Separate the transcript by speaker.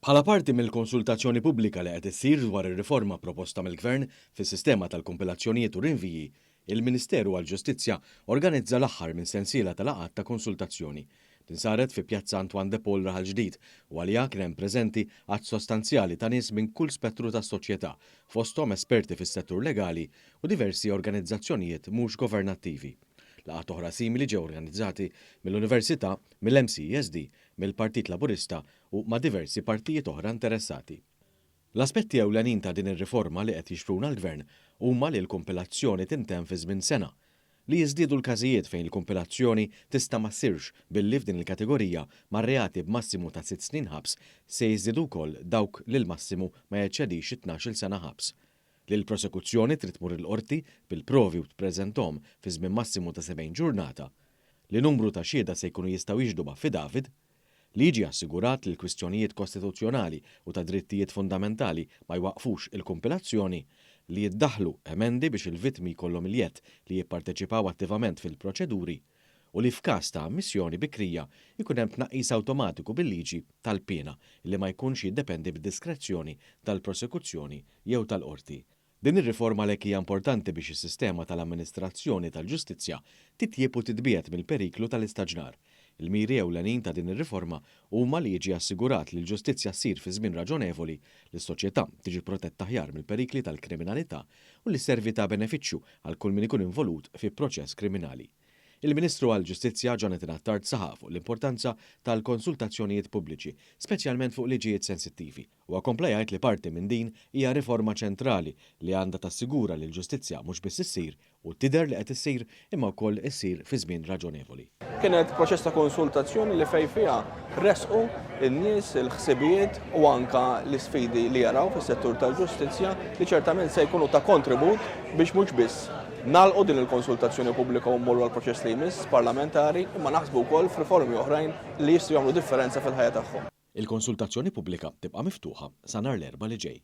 Speaker 1: Bħala parti mill-konsultazzjoni pubblika li qed issir dwar ir-riforma proposta mill-Gvern fis-sistema tal-kumpilazzjonijiet u rinviji, il-Ministeru għall-Ġustizzja organizza l-aħħar minn sensiela ta' laqgħat ta' konsultazzjoni. Din saret fi Pjazza Antoine de Paul Raħal Ġdid u għaliha kien hemm preżenti għadd sostanzjali ta' nies minn kull spettru tas-soċjetà, fosthom esperti fis-settur legali u diversi organizzazzjonijiet mhux governattivi. Laqgħat oħra simili ġew organizzati mill-Università, mill-MCESD, mill-Partit Laburista u ma' diversi partijiet oħra interessati. L-aspetti ewlenin ta' din ir-riforma li qed jixpruna l-Gvern huma li l-kumpilazzjoni tintemm fi żmien sena, li jiżdiedu l-każijiet fejn il-kumpilazzjoni tista' ma ssirx billi f'din il-kategorija mar-reati b'massimu ta' sitt snin ħabs se jiżdiedu wkoll dawk li l-massimu ma jeċċedix it-tnax-il sena ħabs. Li l-prosekuzzjoni trid tmur il-Qorti bil-provi u tpreżenthom fi żmien massimu ta' 70 ġurnata. Li numru ta' xhieda se jkunu jistgħu jixhdu b'affidavit. Li jiġi assigurat li l-kwistjonijiet kostituzzjonali u ta' drittijiet fundamentali ma jwaqqfux il-kumpilazzjoni, li jiddaħħlu emendi biex il-vittmi jkollhom il-jedd li jipparteċipaw attivament fil-proċeduri, u li f'każ ta' ammissjoni bikrija jkun hemm tnaqqis awtomatiku bil-liġi tal-piena li ma jkunx jiddependi bid-diskrezzjoni tal-prosekuzzjoni jew tal-qorti. Din ir-riforma għalhekk hija importanti biex is-sistema tal-amministrazzjoni tal-ġustizzja titjieb u titbiegħed mill-periklu tal-istaġnar. Il-miri ewlenin ta' din ir-riforma huma li jiġi assigurat li l-ġustizzja ssir fi żmien raġonevoli, li s-soċjetà tiġi protetta aħjar mill-perikli tal-kriminalità u li sservi ta' benefiċċju għal kull min ikun involut fi proċess kriminali. Il-Ministru għall-Ġustizzja Jonathan Attard saħaq fuq l-importanza tal-konsultazzjonijiet pubbliċi, speċjalment fuq liġijiet sensittivi. Huwa kompla jgħid li parti minn din hija riforma ċentrali li għandha tassigura li l-ġustizzja mhux biss issir u tidher li qed issir imma wkoll issir fi żmien raġonevoli.
Speaker 2: Kienet proċess ta' konsultazzjoni li fejn fiha ressqu n-nies il-ħsibijiet u anka l-isfidi li jaraw fis-settur tal-ġustizzja li ċertament se jkunu ta' kontribut biex mhux biss nagħlqu din il-konsultazzjoni pubblika u mmorru għall-proċess li jmiss parlamentari imma naħsbu wkoll f'riformi oħrajn li jistgħu jagħmlu differenza fil-ħajja tagħhom.
Speaker 1: Il-konsultazzjoni pubblika tibqa' miftuħa sa nhar l-Erbgħa li ġej.